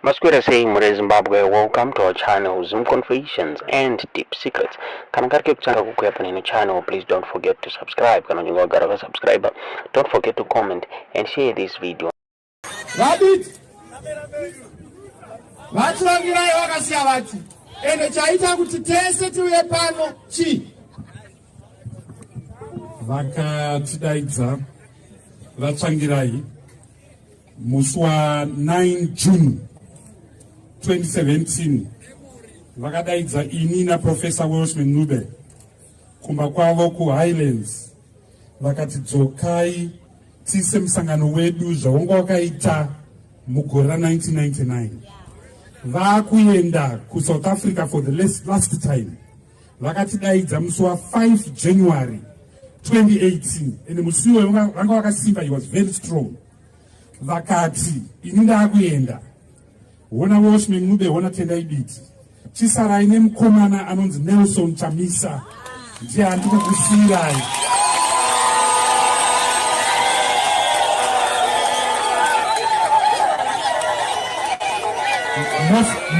Maswera sei mhuri yeZimbabwe, welcome to our channel Zim Confessions and Deep Secrets. Kana kari kekutanga kukuya pane channel, please don't forget to subscribe. Kana uchinge wagara wakasubscribe, don't forget to comment and share this video. VaBiti vaTsvangirai vakasiya vati ende chaita kuti tese tiuye pano chii? Vakatidaidza vaTsvangirai musi wa 9 June 2017, vakadaidza ini naProfessor Welshman Ncube kumba kwavo kuHighlands, vakati dzokai tiise musangano wedu zvawanga wakaita mugore ra1999. Vakuenda kuSouth Africa for the last time, vakatidaidza musi wa5 January 2018, ende musi iwoyo vanga vakasimba, he was very strong. Vakati ini ndaakuenda, hona Welshman Ncube, hona Tendai Biti, chisarai nemukomana anonzi Nelson Chamisa, ndiye andiri kukusiyirai.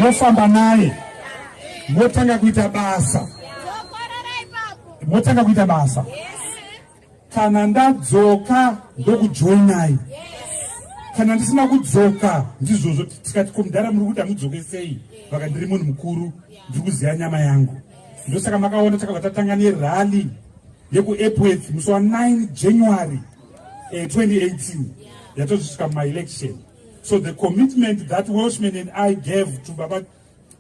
Mofamba naye, motanga kuita basa, motanga kuita basa. Kana ndadzoka ndokujoinai, kana ndisina kudzoka ndizvozvo. Tikati komudhara, muri kuti hamudzoke sei? Vaka ndiri munhu mukuru, ndiri kuziva nyama yangu. Ndosaka makaona takabva tatanga nerally yekuEpworth musi wa9 January 2018, yatozosvika mumaelection. So the commitment that Welshman and I gave to Baba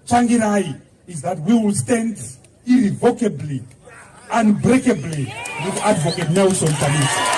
Tsvangirai is that we will stand irrevocably, unbreakably with Advocate Nelson Chamisa.